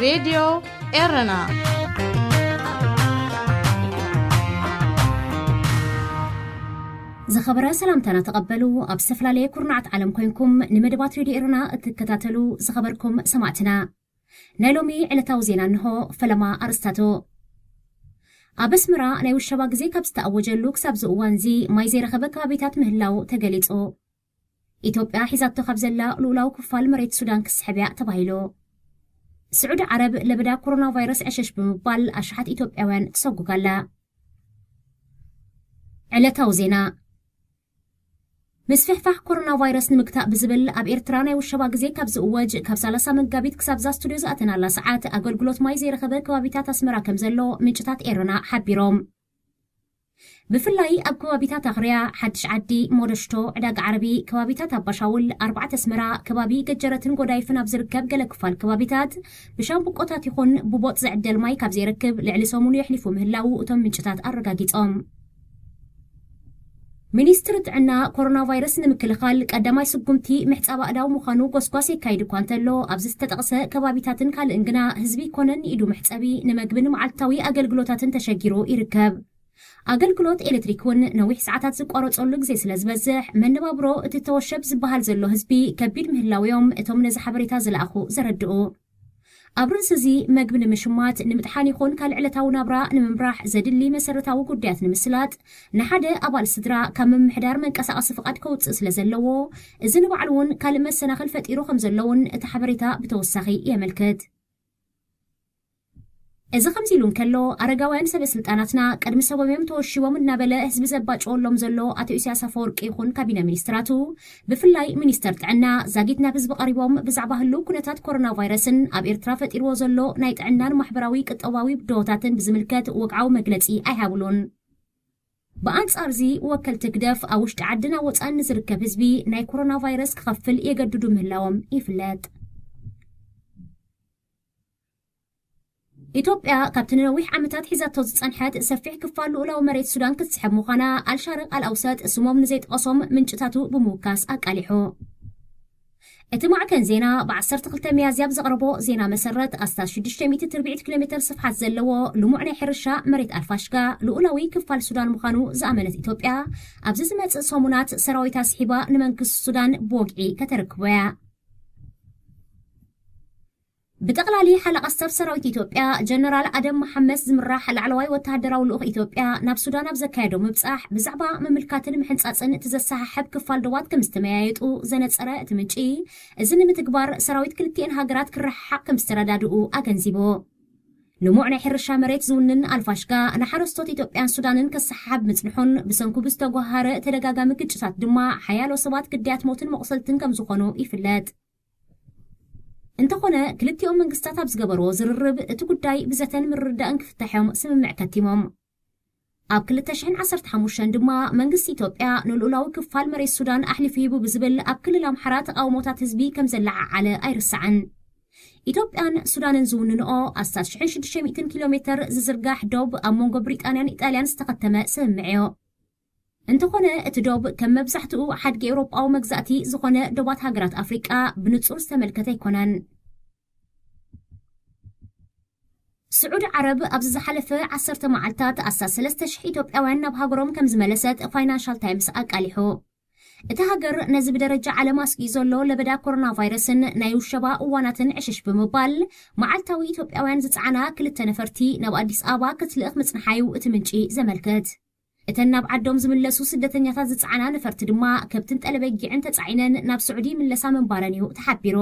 ሬድዮ ኤረና። ዝኸበረ ሰላምታና ተቐበሉ። ኣብ ዝተፈላለየ ኩርናዓት ዓለም ኮይንኩም ንመደባት ሬድዮ ኤረና እትከታተሉ ዝኸበርኩም ሰማዕትና፣ ናይ ሎሚ ዕለታዊ ዜና እንሆ። ፈለማ ኣርእስታቱ። ኣብ ኣስመራ ናይ ውሸባ ግዜ ካብ ዝተኣወጀሉ ክሳብ እዚ እዋን እዚ ማይ ዘይረኸበ ከባቢታት ምህላው ተገሊጹ። ኢትዮጵያ ሒዛቶ ካብ ዘላ ልኡላዊ ክፋል መሬት ሱዳን ክስሕብ እያ ተባሂሉ። ስዑዲ ዓረብ ለበዳ ኮሮና ቫይረስ ዕሸሽ ብምባል ኣሽሓት ኢትዮጵያውያን ትሰጉግ ኣላ። ዕለታዊ ዜና። ምስፍሕፋሕ ኮሮና ቫይረስ ንምግታእ ብዝብል ኣብ ኤርትራ ናይ ውሸባ ግዜ ካብ ዝእወጅ ካብ ሰላሳ መጋቢት ክሳብ እዛ ስቱድዮ ዝኣተናላ ሰዓት ኣገልግሎት ማይ ዘይረኸበ ከባቢታት ኣስመራ ከም ዘሎ ምንጭታት ኤረና ሓቢሮም። ብፍላይ ኣብ ከባቢታት ኣኽርያ፣ ሓድሽ ዓዲ፣ ሞደሽቶ፣ ዕዳጋ ዓረቢ፣ ከባቢታት ኣባሻውል፣ ኣርባዕተ ኣስመራ፣ ከባቢ ገጀረትን ጎዳይፍን ኣብ ዝርከብ ገለ ክፋል ከባቢታት ብሻምብቆታት ይኹን ብቦጥ ዝዕደል ማይ ካብ ዘይረክብ ልዕሊ ሰሙኑ የሕሊፉ ምህላዉ እቶም ምንጭታት ኣረጋጊጾም። ሚኒስትሪ ጥዕና ኮሮና ቫይረስ ንምክልኻል ቀዳማይ ስጉምቲ ምሕጻብ ኣእዳው ምዃኑ ጎስጓስ የካይድ እኳ እንተሎ፣ ኣብዚ ዝተጠቕሰ ከባቢታትን ካልእን ግና ህዝቢ ኮነን ንኢዱ መሕጸቢ፣ ንመግብን መዓልታዊ ኣገልግሎታትን ተሸጊሩ ይርከብ። ኣገልግሎት ኤሌክትሪክ እውን ነዊሕ ሰዓታት ዝቋረጸሉ ግዜ ስለ ዝበዝሕ፣ መነባብሮ እቲ ተወሸብ ዝበሃል ዘሎ ህዝቢ ከቢድ ምህላውዮም እቶም ነዚ ሓበሬታ ዝለኣኹ ዘረድኡ። ኣብ ርእሲ እዚ፣ መግቢ ንምሽማት፣ ንምጥሓን ይኹን ካልእ ዕለታዊ ናብራ ንምምራሕ ዘድሊ መሰረታዊ ጉዳያት ንምስላጥ፣ ንሓደ ኣባል ስድራ ካብ ምምሕዳር መንቀሳቐሲ ፍቓድ ከውጽእ ስለ ዘለዎ፣ እዚ ንባዕሉ እውን ካልእ መሰናኽል ፈጢሩ ከም ዘሎ እውን እቲ ሓበሬታ ብተወሳኺ የመልክት። እዚ ከምዚ ኢሉ እንከሎ፣ ኣረጋውያን ሰበ ስልጣናትና ቅድሚ ሰቦም ተወሺቦም እናበለ ህዝቢ ዘባጭወሎም ዘሎ ኣቶ ኢሳያስ ኣፈወርቂ ይኹን ካቢነ ሚኒስትራቱ፣ ብፍላይ ሚኒስተር ጥዕና፣ ዛጊት ናብ ህዝቢ ቀሪቦም ብዛዕባ ህልው ኩነታት ኮሮና ቫይረስን ኣብ ኤርትራ ፈጢርዎ ዘሎ ናይ ጥዕናን ማሕበራዊ ቅጠባዊ ብድሆታትን ብዝምልከት ወግዓዊ መግለጺ ኣይሃብሉን። ብኣንጻር እዚ፣ ወከልቲ ህግደፍ ኣብ ውሽጢ ዓድን ኣብ ወጻእን ንዝርከብ ህዝቢ ናይ ኮሮና ቫይረስ ክኸፍል የገድዱ ምህላዎም ይፍለጥ። ኢትዮጵያ ካብቲ ንነዊሕ ዓመታት ሒዛቶ ዝጸንሐት ሰፊሕ ክፋል ልኡላዊ መሬት ሱዳን ክትስሕብ ምዃና ኣልሻርቕ ኣልኣውሰጥ ስሞም ንዘይጠቐሶም ምንጭታቱ ብምውካስ ኣቃሊሑ። እቲ ማዕከን ዜና ብ ዓሰርተ ክልተ ሚያዝያ ኣብ ዘቕረቦ ዜና መሰረት፣ ኣስታት ሽዱሽተ ሚእቲ ትርብዒት ኪሎ ሜተር ስፍሓት ዘለዎ ልሙዕ ናይ ሕርሻ መሬት ኣልፋሽጋ ልኡላዊ ክፋል ሱዳን ምዃኑ ዝኣመነት ኢትዮጵያ፣ ኣብዚ ዝመጽእ ሰሙናት ሰራዊታ ስሒባ ንመንግስቲ ሱዳን ብወግዒ ከተረክቦ እያ። ብጠቕላሊ ሓለቓ ስታፍ ሰራዊት ኢትዮጵያ ጀነራል ኣደም መሓመስ ዝምራሕ ላዕለዋይ ወተሃደራዊ ልኡኽ ኢትዮጵያ ናብ ሱዳን ኣብ ዘካየዶ ምብጻሕ፣ ብዛዕባ ምምልካትን ምሕንጻጽን እቲ ዘሰሓሕብ ክፋል ዶባት ከም ዝተመያየጡ ዘነጸረ እቲ ምንጪ፣ እዚ ንምትግባር ሰራዊት ክልቲኤን ሃገራት ክረሓሓቕ ከም ዝተረዳድኡ ኣገንዚቡ። ልሙዕ ናይ ሕርሻ መሬት ዝውንን ኣልፋሽጋ ንሓረስቶት ኢትዮጵያን ሱዳንን ከሰሓሕብ ምጽንሑን ብሰንኩ ብዝተጓሃረ ተደጋጋሚ ግጭታት ድማ ሓያሎ ሰባት ግዳያት ሞትን መቑሰልትን ከም ዝኾኑ ይፍለጥ። እንተኾነ፣ ክልቲኦም መንግስታት ኣብ ዝገበርዎ ዝርርብ፣ እቲ ጉዳይ ብዘተን ምርድዳእን ክፍታሕ እዮም ስምምዕ ከቲሞም። ኣብ ክልተ ሽሕን ዓሰርተ ሓሙሽተን ድማ፣ መንግስቲ ኢትዮጵያ ንልኡላዊ ክፋል መሬት ሱዳን ኣሕሊፉ ሂቡ ብዝብል ኣብ ክልል ኣምሓራ ተቓውሞታት ህዝቢ ከም ዘለዓዓለ ኣይርሳዕን። ኢትዮጵያን ሱዳንን ዝውንንኦ ኣስታት ሽሕን ሽዱሽተ ሚእትን ኪሎ ሜተር ዝዝርጋሕ ዶብ ኣብ መንጎ ብሪጣንያን ኢጣልያን ዝተኸተመ ስምምዕ እዩ። እንተኾነ፣ እቲ ዶብ ከም መብዛሕትኡ ሓድጊ ኤውሮጳዊ መግዛእቲ ዝኾነ ዶባት ሃገራት ኣፍሪቃ ብንጹር ዝተመልከተ ኣይኮነን። ስዑዲ ዓረብ ኣብዚ ዝሓለፈ ዓሰርተ መዓልታት ኣስታት ሰለስተ ሽሕ ኢትዮጵያውያን ናብ ሃገሮም ከም ዝመለሰት ፋይናንሻል ታይምስ ኣቃሊሑ። እታ ሃገር ነዚ ብደረጃ ዓለም ኣስጊኡ ዘሎ ለበዳ ኮሮና ቫይረስን ናይ ውሸባ እዋናትን ዕሽሽ ብምባል፣ መዓልታዊ ኢትዮጵያውያን ዝጸዓና ክልተ ነፈርቲ ናብ ኣዲስ ኣበባ ክትልእኽ ምጽንሓዩ እቲ ምንጪ ዘመልክት። እተን ናብ ዓዶም ዝምለሱ ስደተኛታት ዝጸዓና ነፈርቲ ድማ ከብትን ጠለበጊዕን ተጻዒነን ናብ ስዑዲ ይምለሳ ምንባረን እዩ ተሓቢሩ።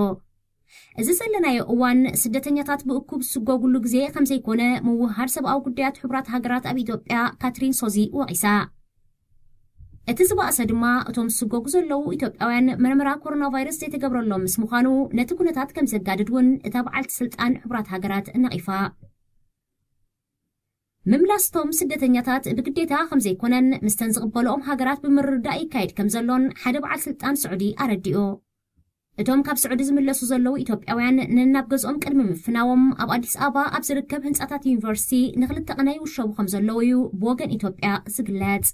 እዚ ዘለናዮ እዋን ስደተኛታት ብእኩብ ዝስጎጉሉ ግዜ ከም ዘይኮነ ምውህሃድ ሰብኣዊ ጉዳያት ሕቡራት ሃገራት ኣብ ኢትዮጵያ ካትሪን ሶዚ ወቒሳ። እቲ ዝበኣሰ ድማ እቶም ዝስጎጉ ዘለዉ ኢትዮጵያውያን መርመራ ኮሮና ቫይረስ ዘይተገብረሎም ምስ ምዃኑ ነቲ ኩነታት ከም ዘጋድድ እውን እታ በዓልቲ ስልጣን ሕቡራት ሃገራት ነቒፋ። ምምላስቶም ስደተኛታት ብግዴታ ከም ዘይኮነን፣ ምስተን ዝቕበልኦም ሃገራት ብምርድዳእ ይካየድ ከም ዘሎን ሓደ በዓል ስልጣን ስዑዲ ኣረዲኡ። እቶም ካብ ስዑዲ ዝምለሱ ዘለዉ ኢትዮጵያውያን ነናብ ገዝኦም ቅድሚ ምፍናዎም፣ ኣብ ኣዲስ ኣበባ ኣብ ዝርከብ ህንጻታት ዩኒቨርሲቲ ንኽልተ ቀናይ ይውሸቡ ከም ዘለዉ እዩ ብወገን ኢትዮጵያ ዝግለጽ።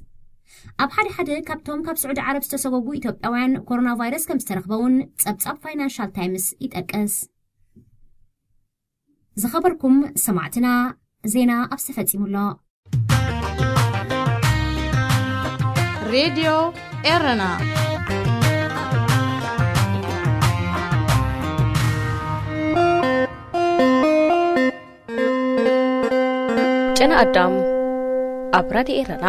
ኣብ ሓደ ሓደ ካብቶም ካብ ስዑዲ ዓረብ ዝተሰጎጉ ኢትዮጵያውያን ኮሮና ቫይረስ ከም ዝተረኽበ እውን ጸብጻብ ፋይናንሻል ታይምስ ይጠቅስ። ዝኸበርኩም ሰማዕትና፣ ዜና ኣብዚ ተፈጺሙ ኣሎ። ሬድዮ ኤረና። ጨና ኣዳም ኣብ ራድዮ ኤረና።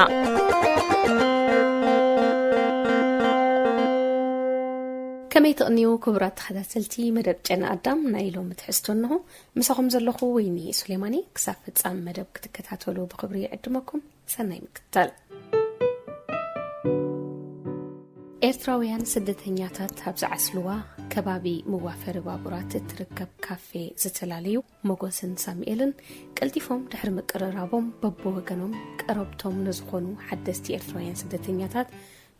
ከመይ ትቕንዩ ክቡራት ተኸታተልቲ መደብ ጨና ኣዳም? ናይ ሎሚ ትሕዝቶ እንሆ። ምሳኹም ዘለኹ ወይኒ ሱሌማኒ። ክሳብ ፍጻም መደብ ክትከታተሉ ብኽብሪ ይዕድመኩም። ሰናይ ምክትታል። ኤርትራውያን ስደተኛታት ኣብ ዝዓስልዋ ከባቢ መዋፈሪ ባቡራት እትርከብ ካፌ ዝተፈላለዩ መጎስን ሳሙኤልን ቀልጢፎም ድሕሪ ምቅርራቦም፣ በብወገኖም ቀረብቶም ንዝኾኑ ሓደስቲ ኤርትራውያን ስደተኛታት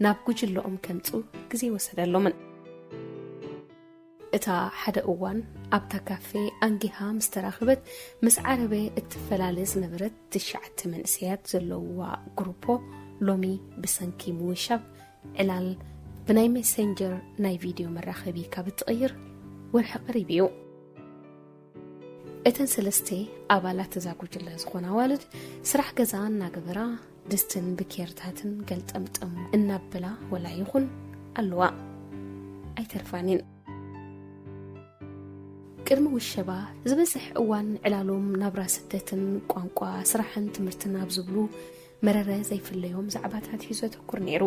ናብ ጉጅለኦም ከምጽኡ ግዜ ወሰደሎምን። እታ ሓደ እዋን ኣብታ ካፌ ኣንጊሃ ምስ ተራኸበት፣ ምስ ዓረበ እትፈላለ ዝነበረት ትሽዓተ መንእሰያት ዘለውዋ ግሩፖ፣ ሎሚ ብሰንኪ ምውሻብ ዕላል ብናይ ሜሴንጀር ናይ ቪድዮ መራኸቢ ካብ እትቕይር ወርሒ ቀሪቡ እዩ። እተን ሰለስተ ኣባላት እዛ ጉጅለ ዝኾና ኣዋልድ፣ ስራሕ ገዛ እናገበራ፣ ድስትን ብኬርታትን ገልጠምጠም እናበላ ወላ ይኹን ኣለዋ፣ ኣይተርፋን እየን። ቅድሚ ውሸባ ዝበዝሕ እዋን ዕላሎም ናብራ ስደትን ቋንቋ፣ ስራሕን ትምህርትን ኣብ ዝብሉ መረረ ዘይፍለዮም ዛዕባታት እዩ ዘተኩር ነይሩ።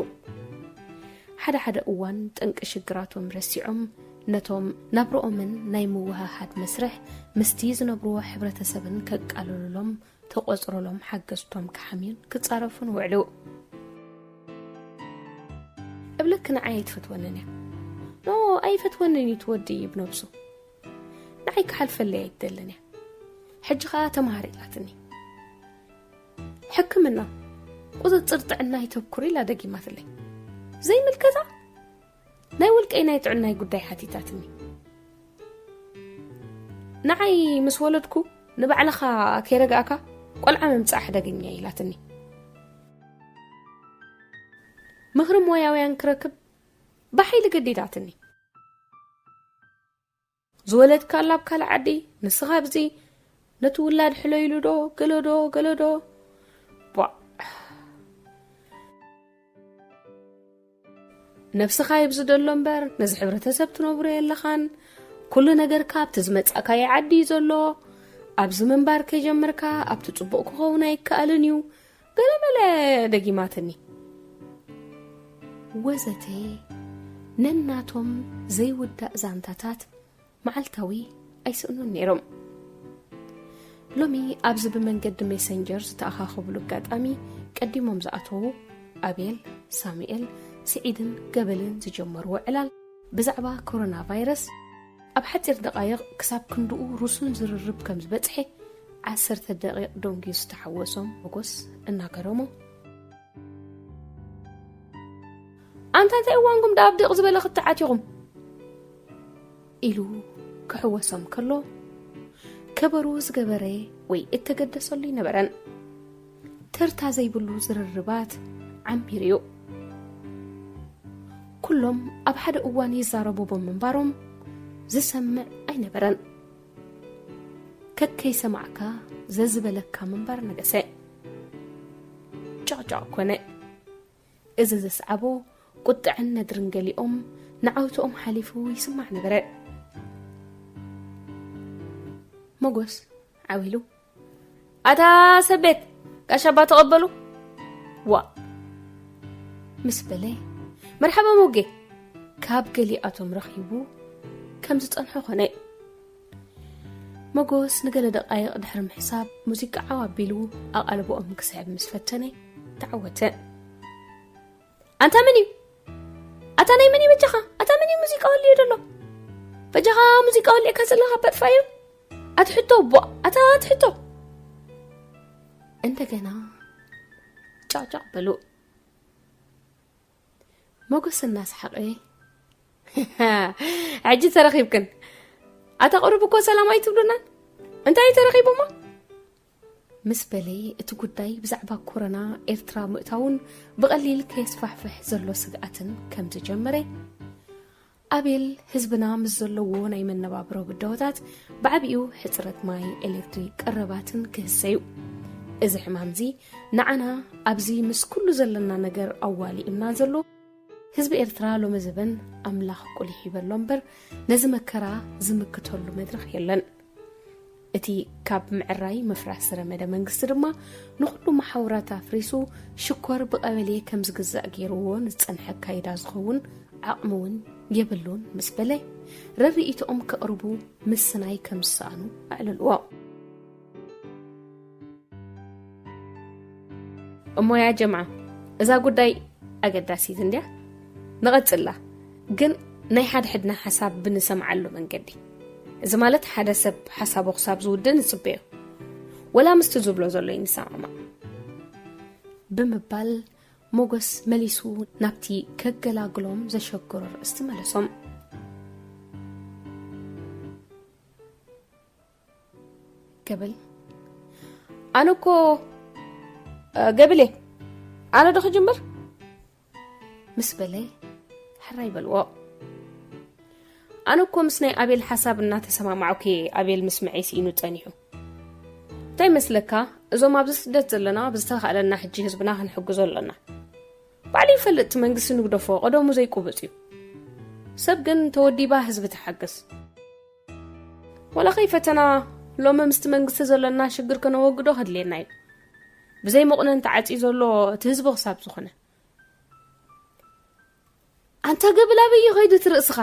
ሓደ ሓደ እዋን ጠንቂ ሽግራቶም ረሲዖም፣ ነቶም ናብርኦምን ናይ ምውህሃድ መስርሕ ምስቲ ዝነብርዎ ሕብረተሰብን ከቃልሉሎም ተቖጽሮሎም ሓገዝቶም ክሓምዩን ክጻረፉን ውዕሉ። እብለኪ ንዓይ ኣይትፈትወንን እያ። ኖ፣ ኣይፈትወንን እዩ እቲ ወዲ እዩ ብነብሱ። ንዓይ ክሓልፈለይ ኣይትደልን እያ። ሕጂ ኸኣ ተማሃሪ ኢላትኒ። ሕክምና፣ ቁጽጽር ጥዕና ይተኩር ኢላ ደጊማትለይ። ዘይምልከታ ናይ ውልቀይ ናይ ጥዕናይ ጉዳይ ሓቲታትኒ። ንዓይ ምስ ወለድኩ ንባዕልኻ ከይረጋእካ ቆልዓ ምምጻእ ሓደገኛ ኢላትኒ። ምኽሪ ሞያውያን ክረክብ ብሓይሊ ገዲዳትኒ። ዝወለድካላ ኣብ ካልእ ዓዲ፣ ንስኻ ኣብዚ፣ ነቲ ውላድ ሕለይሉ ዶ፣ ገለ ዶ፣ ገለ ዶ። ቧዕ። ነብስኻ ይብዚ ደሎ እምበር፣ ነዚ ሕብረተሰብ ትነብሮ የለኻን። ኩሉ ነገርካ ኣብቲ ዝመጻእካዮ ዓዲ እዩ ዘሎ። ኣብዚ ምንባር ከይጀመርካ፣ ኣብቲ ጽቡቕ ክኸውን ኣይከኣልን እዩ። ገለመለ ደጊማትኒ። ወዘተ ነናቶም ዘይውዳእ ዛንታታት መዓልታዊ ኣይስእኑን ነይሮም። ሎሚ ኣብዚ ብመንገዲ ሜሰንጀር ዝተኣኻኸብሉ ኣጋጣሚ ቀዲሞም ዝኣተዉ ኣቤል፣ ሳሙኤል፣ ስዒድን ገበልን ዝጀመርዎ ዕላል ብዛዕባ ኮሮና ቫይረስ ኣብ ሓጺር ደቓይቕ ክሳብ ክንድኡ ርሱን ዝርርብ ከም ዝበጽሐ ዓሰርተ ደቂቕ ደንጉዩ ዝተሓወሶም መጎስ እናገረሞ፣ ኣንታ እንታይ እዋንኩም ደኣ ኣብ ዲቕ ዝበለ ክትዓት ኢኹም? ኢሉ ክሕወሶም ከሎ፣ ከበሩ ዝገበረ ወይ እተገደሰሉ ኣይነበረን። ተርታ ዘይብሉ ዝርርባት ዓሚሩ እዩ። ኩሎም ኣብ ሓደ እዋን ይዛረቡ ብምንባሮም ዝሰምዕ ኣይነበረን። ከከይሰማዕካ ዘዝበለካ ምንባር ነገሰ። ጨቕጨቕ ኮነ። እዚ ዘስዓቦ ቁጥዐን ነድርን ገሊኦም ንዓውትኦም ሓሊፉ ይስማዕ ነበረ። መጎስ ዓው ኢሉ፣ "ኣታ ሰብ ቤት፣ ጋሽ ኣባ ተቐበሉ!" ዋ ምስ በለ፣ "መርሓባ ሙጌ!" ካብ ገሊኣቶም ረኺቡ ከም ዝጸንሖ ኮነ። መጎስ ንገለ ደቓይቕ ድሕሪ ምሕሳብ፣ ሙዚቃ ዓው ኣቢሉ ኣቓልቦኦም ክስዕብ ምስ ፈተነ፣ ተዓወተ። "ኣንታ መን እዩ? ኣታ ናይ መን እዩ በጃኻ? ኣታ መን እዩ ሙዚቃ ወልዮ ዘሎ? በጃኻ ሙዚቃ ወሊዕካ ዘለኻ በጥፋ እዩ? ኣቲ ሕቶ እቦ፣ ኣታ ኣቲ ሕቶ!" እንደገና ጫቕጫቕ በሉ። መጎስ እናሰሓቐ፣ "ሕጂ ተረኺብክን። ኣታ ቁሩብ እኮ ሰላም ኣይትብሉናን? እንታይ እዩ ተረኺቡሞ?" ምስ በለ፣ እቲ ጉዳይ ብዛዕባ ኮሮና ኤርትራ ምእታውን ብቐሊል ከየስፋሕፍሕ ዘሎ ስግኣትን ከም ዝጀመረ፣ ኣቤል ህዝብና ምስ ዘለዎ ናይ መነባብሮ ብድሆታት ብዓቢኡ ሕጽረት ማይ፣ ኤሌክትሪክ፣ ቀረባትን ክህሰ እዩ። እዚ ሕማምዚ ንዓና ኣብዚ ምስ ኩሉ ዘለና ነገር ኣዋሊኡና ዘሎ ህዝቢ ኤርትራ ሎሚ ዘበን ኣምላኽ ቁሊሕ ይበሎ እምበር ነዚ መከራ ዝምክተሉ መድረኽ የለን። እቲ ካብ ምዕራይ ምፍራስ ዝረመደ መንግስቲ ድማ ንኹሉ መሓውራት ኣፍሪሱ ሽኮር ብቐበሌ ከም ዝግዛእ ገይርዎ ንዝጸንሐ ኣካይዳ ዝኸውን ዓቕሚ እውን የብሉን ምስ በለ ረርኢቶኦም ከቕርቡ ምስናይ ከም ዝሰኣኑ ኣዕልልዎ። እሞ ያ ጀምዓ፣ እዛ ጉዳይ ኣገዳሲት እንድያ፣ ንቐጽላ። ግን ናይ ሓድሕድና ሓሳብ ብንሰምዓሉ መንገዲ፣ እዚ ማለት ሓደ ሰብ ሓሳቡ ክሳብ ዝውድእ ንጽበዮ፣ ወላ ምስቲ ዝብሎ ዘሎ ይንሰማማዕ ብምባል ሞጎስ መሊሱ ናብቲ ከገላግሎም ዘሸግሮ ርእስቲ መለሶም። ገብል ኣነ እኮ ገብል እየ። ኣነ ዶ ክጅምር ምስ በለ ሕራይ በልዎ። ኣነ እኮ ምስ ናይ ኣቤል ሓሳብ እናተሰማማዕኩ እየ ኣቤል ምስምዐይ ስኢኑ ጸኒሑ። እንታይ መስለካ? እዞም ኣብዚ ስደት ዘለና ብዝተኻእለና ሕጂ ህዝብና ክንሕግዞ ኣለና። ባዕሉ ይፈልጥ እቲ መንግስቲ ንግደፎ ቀደሙ ዘይቁብጽ እዩ። ሰብ ግን ተወዲባ ህዝቢ ትሓግዝ። ወላ ከይፈተና ሎሚ ምስቲ መንግስቲ ዘለና ሽግር ከነወግዶ ከድልየና እዩ። ብዘይ መቑነን ተዓጽዩ ዘሎ እቲ ህዝቢ ክሳብ ዝኾነ። ኣንታ ገብል ኣበይ እዩ ከይዱ እቲ ርእስኻ?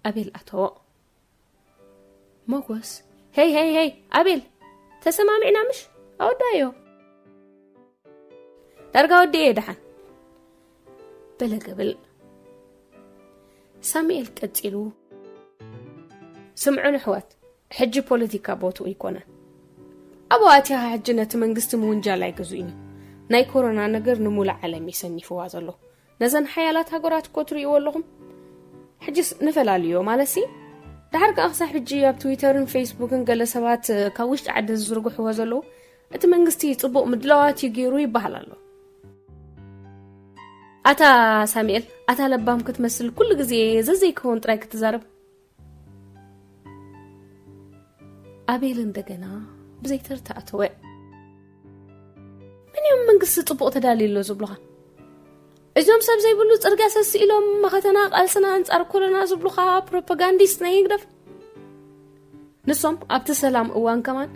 ኣቤል ኣተዎ። ሞጎስ፣ ሄይ ሄይ ሄይ ኣቤል፣ ተሰማሚዕና ምሽ? ኣወዳዮ። ዳርጋ ወዲኤ ደሓን በለ ገብል። ሳሙኤል ቀጺሉ፣ ስምዑን ኣሕዋት፣ ሕጂ ፖለቲካ ቦትኡ ኣይኮነን። ኣብኡ ኣቲኻ ሕጂ ነቲ መንግስቲ ምውንጃል ኣይግዙእን እዩ። ናይ ኮሮና ነገር ንሙሉእ ዓለም እዩ ሰኒፍዋ ዘሎ። ነዘን ሓያላት ሃገራት እኮ ትርእይዎ ኣለኹም። ሕጂስ ንፈላልዮ ማለትሲ፣ ደሓር ከኣ ክሳብ ሕጂ ኣብ ትዊተርን ፌስቡክን ገለ ሰባት ካብ ውሽጢ ዓዲ ዝዝርግሕዎ ዘለዉ፣ እቲ መንግስቲ ጽቡቕ ምድላዋት እዩ ገይሩ ይበሃል ኣሎ። ኣታ ሳሙኤል፣ ኣታ ለባም ክትመስል ኩሉ ግዜ ዘዘይከውን ጥራይ ክትዛረብ። ኣቤል እንደገና ብዘይተርታ ኣተወ። መን እዮም መንግስቲ ጽቡቕ ተዳልዩ ኣሎ ዝብሉኻ? እዚኦም ሰብ ዘይብሉ ጽርግያ ሰስኢሎም መኸተና ቃልስና ኣንጻር ኮሮና ዝብሉኻ ፕሮፓጋንዲስት ናይ ህግደፍ። ንሶም ኣብቲ ሰላም እዋን ከማን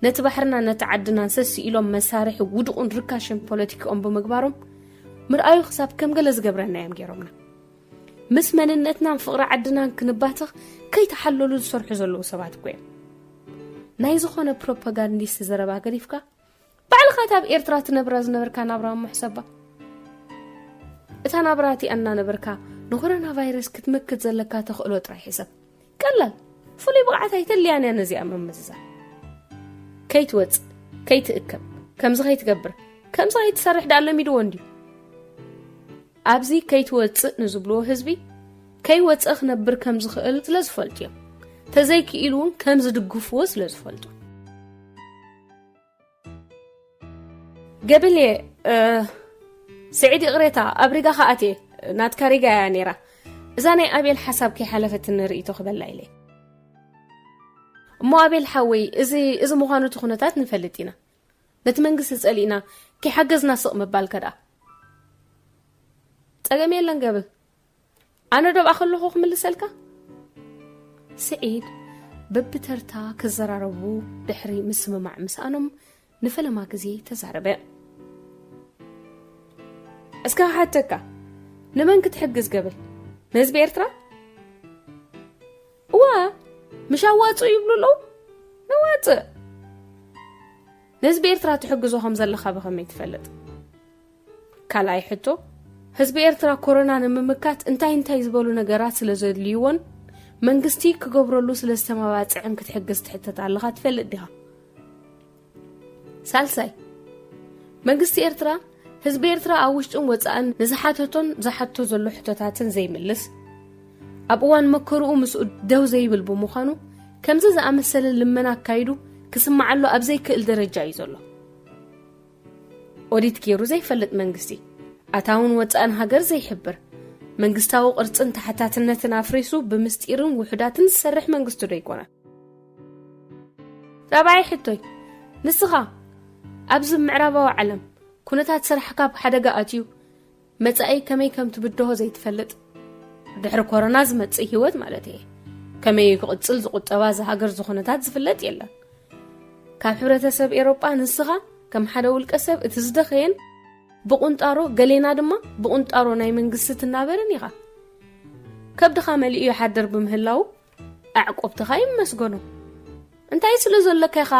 ነቲ ባሕርና ነቲ ዓድናን ሰስኢሎም መሳርሒ ውዱቕን ርካሽን ፖለቲክኦም ብምግባሮም ምርኣዩ ክሳብ ከም ገለ ዝገብረና እዮም ገይሮምና። ምስ መንነትናን ፍቕሪ ዓድናን ክንባተኽ ከይተሓለሉ ዝሰርሑ ዘለዉ ሰባት እኮ እዮም። ናይ ዝኾነ ፕሮፓጋንዲስት ዘረባ ገዲፍካ፣ ባዕልኻ እታ ኣብ ኤርትራ ትነብራ ዝነበርካ ናብራ እሞ ሕሰባ። እታ ናብራ እቲኣ እናነበርካ ንኮሮና ቫይረስ ክትምክት ዘለካ ተኽእሎ ጥራይ ሕሰብ። ቀላል፣ ፍሉይ ብቕዓት ኣይተልያን እያ ነዚኣ ምምዝዛን። ከይትወጽእ፣ ከይትእከብ፣ ከምዚ ከይትገብር፣ ከምዚ ከይትሰርሕ ደኣ ለሚድዎ እንድዩ። ኣብዚ ከይትወጽእ ንዝብልዎ ህዝቢ፣ ከይወጸ ክነብር ከም ዝኽእል ስለ ዝፈልጡ እዮም። ተዘይክኢሉ እውን ከም ዝድግፍዎ ስለ ዝፈልጡ። ገብል እየ፣ እ፣ ስዒድ ይቕሬታ፣ ኣብ ሪጋ ከኣት እየ፣ ናትካ ሪጋ እያ ነይራ። እዛ ናይ ኣቤል ሓሳብ ከይሓለፈትኒ ርእይቶ ክበላ ኢለ። እሞ ኣቤል ሓወይ፣ እዚ፣ እዚ ምዃኑ እቲ ኩነታት ንፈልጥ ኢና። ነቲ መንግስቲ ጸሊእና፣ ከይሓገዝና ስቕ ምባልከ ደኣ? ጸገም የለን ገብል። ኣነ ዶብኣ ከለኹ ክምልሰልካ? ስዒድ በብተርታ ክዘራረቡ ድሕሪ ምስምማዕ ምስኣኖም ንፈለማ ግዜ ተዛረበ። እስከ ክሓተካ፣ ንመን ክትሕግዝ ገብል? ንህዝቢ ኤርትራ? እዋ፣ ምሽ ኣዋጽኡ ይብሉ ኣለዉ? ነዋጽእ። ንህዝቢ ኤርትራ ትሕግዞ ከም ዘለኻ ብኸመይ ትፈልጥ? ካልኣይ ሕቶ፣ ህዝቢ ኤርትራ ኮሮና ንምምካት እንታይ እንታይ ዝበሉ ነገራት ስለ ዘድልይዎን መንግስቲ ክገብረሉ ስለ ዝተመባጽዐን ክትሕግዝ ትሕተት ኣለኻ ትፈልጥ ዲኻ? ሳልሳይ፣ መንግስቲ ኤርትራ ህዝቢ ኤርትራ ኣብ ውሽጥን ወጻእን ንዝሓተቶን ዝሓቶ ዘሎ ሕቶታትን ዘይምልስ፣ ኣብ እዋን መከርኡ ምስኡ ደው ዘይብል ብምዃኑ፣ ከምዚ ዝኣመሰለ ልመና ኣካይዱ ክስምዓሉ ኣብ ዘይክእል ደረጃ እዩ ዘሎ። ኦዲት ገይሩ ዘይፈልጥ መንግስቲ፣ ኣታውን ወጻእን ሃገር ዘይሕብር፣ መንግስታዊ ቅርጽን ተሓታትነትን ኣፍሪሱ ብምስጢርን ውሑዳትን ዝሰርሕ መንግስቲ ዶ ኣይኮነን? ራብዓይ ሕቶይ፣ ንስኻ ኣብዚ ምዕራባዊ ዓለም ኩነታት ስራሕካ ኣብ ሓደጋ ኣትዩ መጻኢ ከመይ ከም ትብድሆ ዘይትፈልጥ፣ ድሕሪ ኮሮና ዝመጽእ ህይወት ማለት እየ፣ ከመይ ክቕጽል ዝቑጠባ እዛ ሃገር ዝኹነታት ዝፍለጥ የለን። ካብ ሕብረተሰብ ኤሮጳ ንስኻ ከም ሓደ ውልቀ ሰብ እቲ ዝደኸየን ብቑንጣሮ፣ ገሌና ድማ ብቑንጣሮ ናይ መንግስቲ ትናበርን ኢኻ። ከብድኻ መሊኡ ይሓድር ብምህላው ኣዕቆብትኻ ይመስገኑ። እንታይ ስለ ዘለካ ኢኻ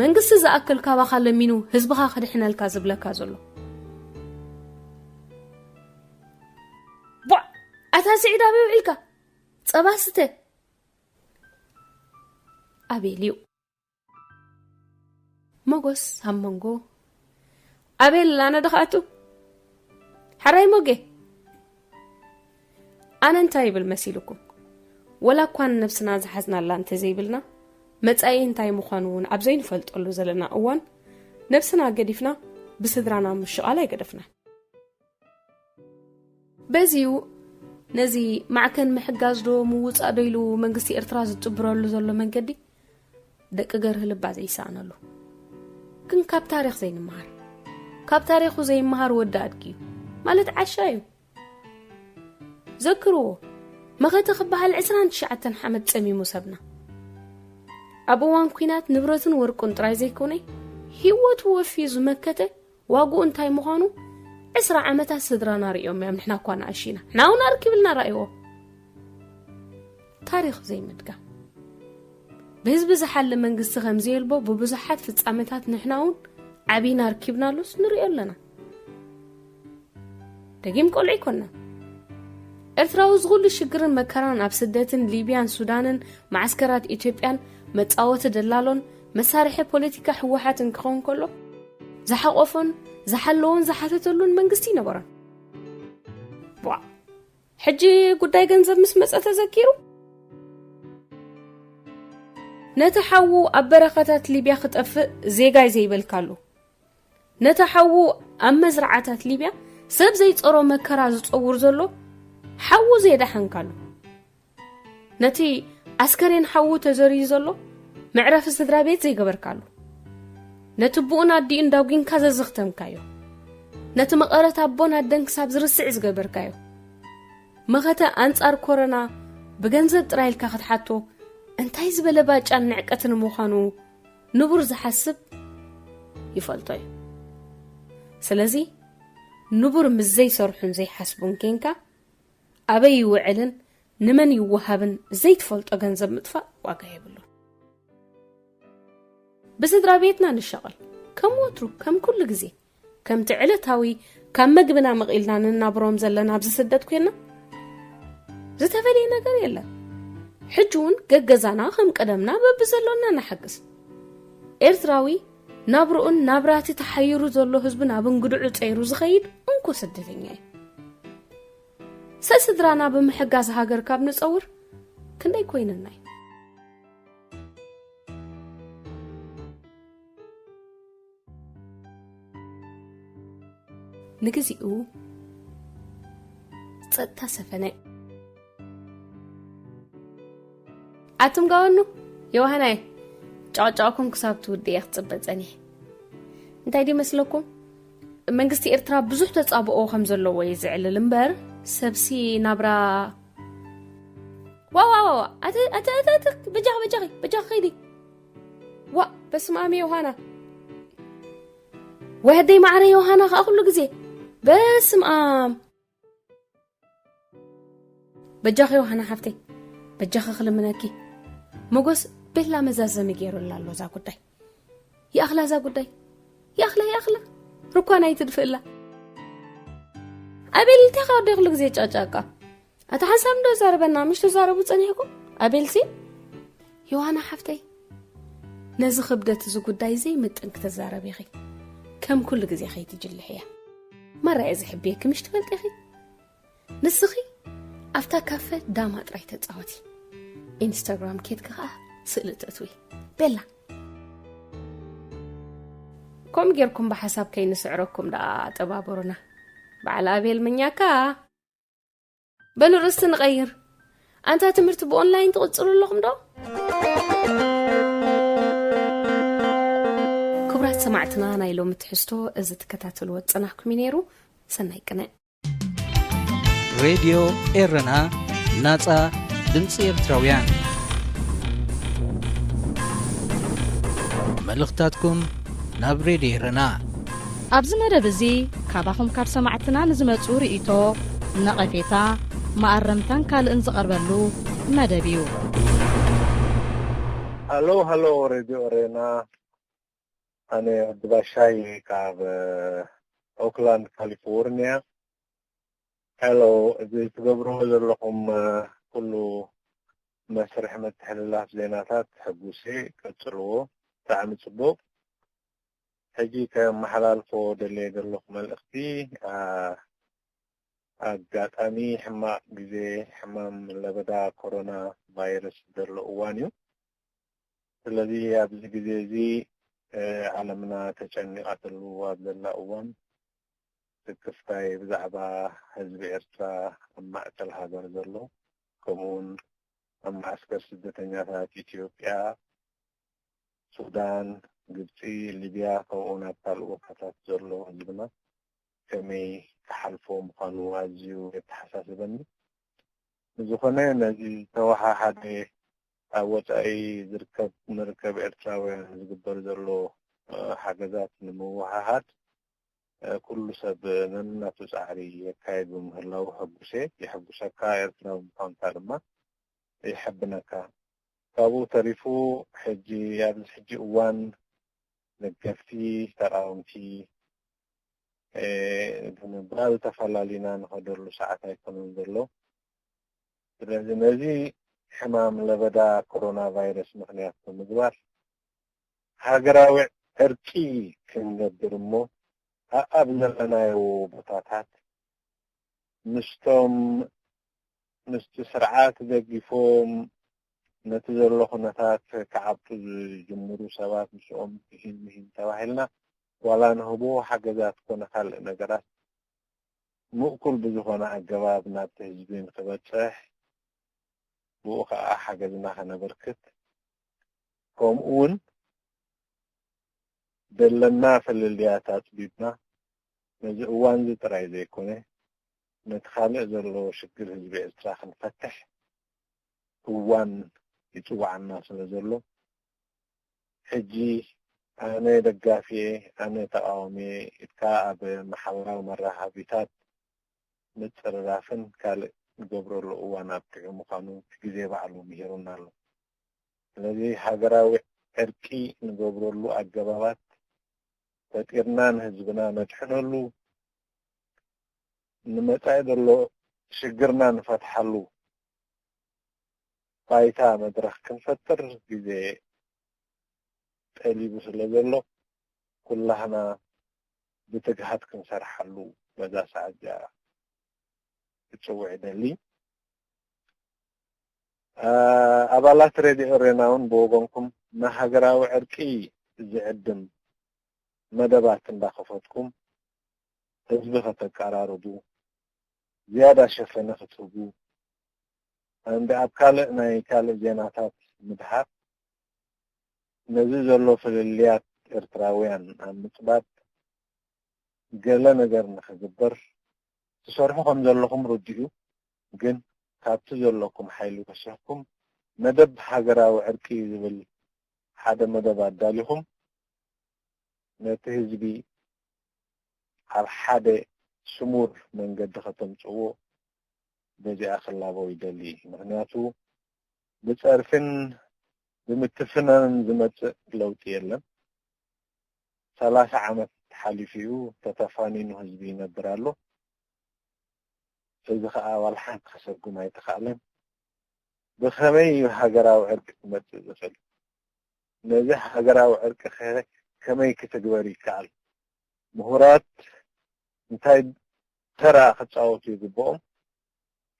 መንግስቲ ዝኣክል ካባኻ ለሚኑ ህዝብኻ ክድሕነልካ ዝብለካ ዘሎ? ቧዕ! ኣታ ስዒድ ኣበይ ውዒልካ? ጸባ ስተ። ኣቤል እዩ። መጎስ ኣብ መንጎ ኣቤል ኣነ ድኻቱ ሓራይ ሞጌ ኣነ እንታይ ይብል መሲልኩም? ወላ እኳ ንነብስና ዝሓዝናላ እንተዘይብልና፣ መጻኢ እንታይ ምዃኑ እውን ኣብ ዘይንፈልጠሉ ዘለና እዋን፣ ነብስና ገዲፍና ብስድራና ምሽቓል ኣይገደፍናን። በዚዩ ነዚ ማዕከን ምሕጋዝ ዶ ምውጻእ ዶ ኢሉ መንግስቲ ኤርትራ ዝጥብረሉ ዘሎ መንገዲ ደቂ ገርህ ልባ ዘይሰኣነሉ። ግን ካብ ታሪኽ ዘይንመሃር። ካብ ታሪኹ ዘይመሃር ወዲ ኣድጊ እዩ። ማለት ዓሻ እዩ። ዘክርዎ፣ መኸተ ክበሃል ዕስራን ትሽዓተን ዓመት ጸሚሙ ሰብና። ኣብ እዋን ኲናት ንብረቱን ወርቁን ጥራይ ዘይኮነ፣ ህይወቱ ወፍዩ ዝመከተ ዋግኡ እንታይ ምዃኑ ዕስራ ዓመታት ስድራና ርእዮም እዮም። ንሕና እኳ ንኣሽና። ንሕና እውን ኣርኪብልና ረኣይዎ። ታሪኽ ዘይምድጋም። ብህዝቢ ዝሓሊ መንግስቲ ከም ዘየልቦ ብብዙሓት ፍጻመታት ንሕና እውን ዓቢና ኣርኪብናሉስ ንርእዮ ኣለና። ደጊም ቆልዑ ኣይኮንና። ኤርትራዊ ዝኹሉ ሽግርን መከራን ኣብ ስደትን ሊብያን ሱዳንን መዓስከራት ኢትዮጵያን መጻወቲ ደላሎን መሳርሒ ፖለቲካ ህወሓትን ክኸውን ከሎ፣ ዝሓቆፎን ዝሓለዎን ዝሓተተሉን መንግስቲ ይነበሮን። ቧዕ! ሕጂ ጉዳይ ገንዘብ ምስ መጸ ተዘኪሩ፣ ነቲ ሓዉ ኣብ በረኻታት ሊብያ ክጠፍእ ዜጋይ ዘይበልካሉ፣ ነቲ ሓዉ ኣብ መዝረዓታት ሊብያ ሰብ ዘይጸሮ መከራ ዝጸውር ዘሎ ሓዉ ዘየዳሓንካሉ፣ ነቲ ኣስከሬን ሓዉ ተዘርዩ ዘሎ መዕረፊ ስድራ ቤት ዘይገበርካሉ፣ ነቲ ብኡን ኣዲኡን ዳጒንካ ዘዘኽተምካዮ፣ ነቲ መቐረት ኣቦን ኣደን ክሳብ ዝርስዕ ዝገበርካዮ፣ መኸተ ኣንጻር ኮረና ብገንዘብ ጥራይ ኢልካ ክትሓቶ እንታይ ዝበለ ባጫን ንዕቀትን ምዃኑ ንቡር ዝሓስብ ይፈልጦ እዩ። ስለዚ ንቡር ምስ ዘይሰርሑን ዘይሓስቡን ኬንካ ኣበይ ይውዕልን ንመን ይወሃብን ዘይትፈልጦ ገንዘብ ምጥፋእ ዋጋ የብሉን። ብስድራ ቤትና ንሻቐል። ከም ወትሩ፣ ከም ኩሉ ግዜ፣ ከምቲ ዕለታዊ ካብ መግብና መቒልና ንናብሮም ዘለና ኣብዚ ስደት ኮይና ዝተፈልየ ነገር የለን። ሕጂ እውን ገገዛና ከም ቀደምና በብዘሎና ንሓግዝ። ኤርትራዊ ናብርኡን ናብራቲ ተሓይሩ ዘሎ ህዝብን ኣብ እንግድዑ ጸይሩ ዝኸይድ እንኮ ስደተኛ እዩ። ሰስድራና ብምሕጋዝ ሃገር ካብ ንጸውር ክንደይ ኮይንና እዩ። ንግዚኡ ጸጥታ ሰፈነ። ኣቱም ጋወኑ፣ ዮሃናይ፣ ጨቕጨቕኩም ክሳብ ትውድእ እየ ክጽበ ጸኒሐ። እንታይ ድዩ መስለኩም? መንግስቲ ኤርትራ ብዙሕ ተጻብኦ ከም ዘለዎ እዩ ዝዕልል እምበር፣ ሰብሲ ናብራ ዋ፣ ዋ፣ ዋ፣ ዋ። ኣተ፣ ኣተ፣ ኣተ፣ ኣተ፣ በጃኺ፣ በጃኺ፣ በጃኺ ኸይዲ። ዋ፣ በስመ ኣብ ዮሃና። ወይ ኣደይ ማዕረ ዮሃና ከኣ ኩሉ ግዜ። በስመ ኣብ። በጃኺ ዮሃና ሓፍተይ፣ በጃኺ ክልምነኪ። መጎስ ቤላ መዛዘሚ ገይሩላ ኣሎ እዛ ጉዳይ። ይኣኽላ እዛ ጉዳይ። ይኣኽላ፣ ይኣኽላ። ርኳን ኣይትድፍእላ። ኣቤል እንታይ ኻወደ ኩሉ ግዜ ጫጫቃ? ኣታ ሓንሳብ እንዶ ዛረበና፣ ምሽ ተዛረቡ ጸኒሕኩም? ኣቤልሲ? ዮሃና ሓፍተይ፣ ነዚ ክብደት እዚ ጉዳይ ዘይምጥን ክትዛረብ ኢኺ። ከም ኩሉ ግዜ ከይትጅልሕያ። ማራ እየ ዝሕብየኪ፣ ምሽ ትፈልጢ ኢኺ? ንስኺ ኣብታ ካፈ ዳማ ጥራይ ተጻወቲ። ኢንስታግራም ኬድኪ ኸኣ ስእሊ ተእትዊ። ቤላ። ከምኡ ጌርኩም ብሓሳብ ከይንስዕረኩም ደኣ ኣጠባብሩና። በዓል ኣቤል ምኛካ። በሉ ርእስቲ ንቐይር። ኣንታ ትምህርቲ ብኦንላይን ትቕጽሉ ኣለኹም ዶ? ክቡራት ሰማዕትና፣ ናይ ሎሚ ትሕዝቶ እዚ ትከታተልዎ ዝጸናሕኩም እዩ ነይሩ። ሰናይ ቅነ። ሬድዮ ኤረና፣ ናጻ ድምጺ ኤርትራውያን። መልእኽታትኩም ናብ ሬድዮ ኤረና። ኣብዚ መደብ እዚ ካባኹም ካብ ሰማዕትና ንዝመጹ ርእይቶ፣ ነቐፌታ፣ መኣረምታን ካልእን ዝቐርበሉ መደብ እዩ። ሃሎ ሃሎ ሬድዮ ኤረና፣ ኣነ ወዲ ባሻይ ካብ ኦክላንድ ካሊፎርኒያ። ሄሎ፣ እዚ ትገብርዎ ዘለኹም ኩሉ መስርሕ ምትሕልላፍ ዜናታት ሕጉስ እየ፣ ቀጽልዎ። ብጣዕሚ ጽቡቕ። ሕጂ ከመሓላልፎ ደልየ ዘለኹ መልእኽቲ፣ ኣጋጣሚ ሕማቕ ግዜ፣ ሕማም ለበዳ ኮሮና ቫይረስ ዘሎ እዋን እዩ። ስለዚ ኣብዚ ግዜ እዚ ዓለምና ተጨኒቓትሉ ኣብ ዘላ እዋን፣ ስክፍታይ ብዛዕባ ህዝቢ ኤርትራ ኣብ ማእከል ሃገር ዘሎ፣ ከምኡውን ኣብ መዓስከር ስደተኛታት ኢትዮጵያ፣ ሱዳን፣ ግብጺ፣ ሊብያ፣ ከምኡውን ኣብ ካልእ ቦታታት ዘሎ ህዝብና ከመይ ክሓልፎ ምዃኑ ኣዝዩ የተሓሳስበኒ። ብዝኾነ፣ ነዚ ዝተወሓሓደ ኣብ ወጻኢ ዝርከብ ንርከብ ኤርትራውያን ዝግበር ዘሎ ሓገዛት ንምውህሃድ ኩሉ ሰብ ነናቱ ጻዕሪ የካይድ ብምህላዉ ሕጉስ እየ። የሕጉሰካ፣ ኤርትራዊ ምዃንካ ድማ የሐብነካ። ካብኡ ተሪፉ ሕጂ ኣብዚ ሕጂ እዋን ደገፍቲ፣ ተቓወምቲ ብምባል ተፈላሊና ንኸደሉ ሰዓት ኣይኮነን ዘሎ። ስለዚ ነዚ ሕማም ለበዳ ኮሮና ቫይረስ ምኽንያት ብምግባር ሃገራዊ ዕርቂ ክንገብር እሞ ኣኣብ ዘለናዮ ቦታታት ምስቶም ምስቲ ስርዓት ደጊፎም ነቲ ዘሎ ኩነታት ክዓብጡ ዝጅምሩ ሰባት ምስኦም ምሂን ምሂን ተባሂልና ዋላ ንህቦ ሓገዛት ኮነ ካልእ ነገራት ምእኩል ብዝኾነ ኣገባብ ናብቲ ህዝቢ ንክበጽሕ ብኡ ከዓ ሓገዝና ከነበርክት ከምኡ እውን ደለና ፍልልያት ኣፅቢብና ነዚ እዋን እዚ ጥራይ ዘይኮነ ነቲ ካልእ ዘሎ ሽግር ህዝቢ ኤርትራ ክንፈትሕ እዋን ይፅዋዓና ስለ ዘሎ ሕጂ ኣነ ደጋፊየ ኣነ ተቃዋሚየ ኢልካ ኣብ ማሕበራዊ መራኸቢታት ምፅርራፍን ካልእ ንገብረሉ እዋን ኣብቂዑ ምዃኑ እቲ ግዜ ባዕሉ ምሂሩና ኣሎ። ስለዚ ሃገራዊ ዕርቂ ንገብረሉ ኣገባባት ፈጢርና ንህዝብና ነድሕነሉ ንመጻኢ ዘሎ ሽግርና ንፈትሓሉ ባይታ መድረኽ ክንፈጥር ግዜ ጠሊቡ ስለ ዘሎ ኩላህና ብትግሃት ክንሰርሓሉ በዛ ሰዓት እዚኣ ክጽውዕ ይደሊ። ኣባላት ሬድዮ ኤሬና እውን ብወገንኩም ንሃገራዊ ዕርቂ ዝዕድም መደባት እንዳኸፈትኩም ህዝቢ ከተቀራርቡ ዝያዳ ሸፈነ ክትህቡ ኣንድ ኣብ ካልእ ናይ ካልእ ዜናታት ምድሃብ ነዚ ዘሎ ፍልልያት ኤርትራውያን ኣብ ምጽባብ ገለ ነገር ንኽግበር ትሰርሑ ከም ዘለኹም ርዱእ እዩ። ግን ካብቲ ዘለኩም ሓይሊ ወሲኽኩም መደብ ሃገራዊ ዕርቂ ዝብል ሓደ መደብ ኣዳሊኹም ነቲ ህዝቢ ኣብ ሓደ ስሙር መንገዲ ከተምጽእዎ በዚኣ ክላቦ ይደሊ። ምኽንያቱ ብጸርፍን ብምትፍናንን ዝመጽእ ለውጢ የለን። ሰላሳ ዓመት ሓሊፉ እዩ ተተፋኒኑ ህዝቢ ይነብር ኣሎ። እዚ ኸኣ ዋላ ሓንቲ ከሰጉም ኣይተኻእለን። ብኸመይ እዩ ሃገራዊ ዕርቂ ክመጽእ ዝኽእል? ነዚ ሃገራዊ ዕርቂ ከ ከመይ ክትግበር ይከኣል? ምሁራት እንታይ ተራ ክጻወቱ ይግብኦም?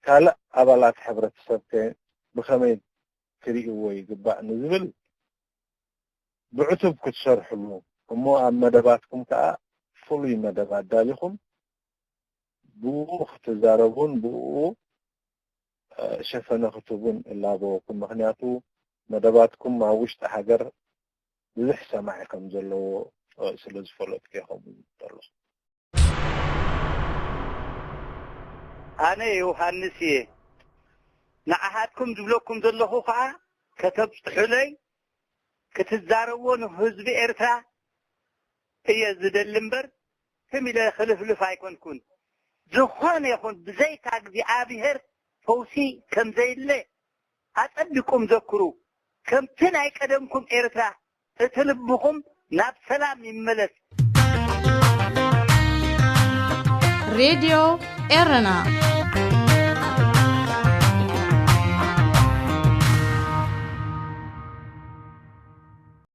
ካልእ ኣባላት ሕብረተሰብ ከ ብኸመይ ክርእይዎ ይግባእ ንዝብል ብዕቱብ ክትሰርሕሉ እሞ ኣብ መደባትኩም ከኣ ፍሉይ መደብ ኣዳሊኹም ብኡ ክትዛረቡን ብኡ ሸፈነ ክትቡን እላበወኩም። ምክንያቱ መደባትኩም ኣብ ውሽጢ ሃገር ብዙሕ ሰማዒ ከም ዘለዎ ስለ ዝፈለጥኩ እየ ከምኡ ዘለኹ። ኣነ ዮሃንስ እየ። ንዓኻትኩም ዝብለኩም ዘለኹ ከዓ ከተብፅሑለይ፣ ክትዛረብዎ ንህዝቢ ኤርትራ እየ ዝደሊ እምበር፣ ትም ኢለ ክልፍልፍ ኣይኮንኩን። ዝኾነ ይኹን ብዘይካ እግዚኣብሔር ፈውሲ ከም ዘየለ ኣጸቢቁም ዘክሩ። ከምቲ ናይ ቀደምኩም ኤርትራ እቲ ልብኹም ናብ ሰላም ይመለስ። ሬድዮ ኤረና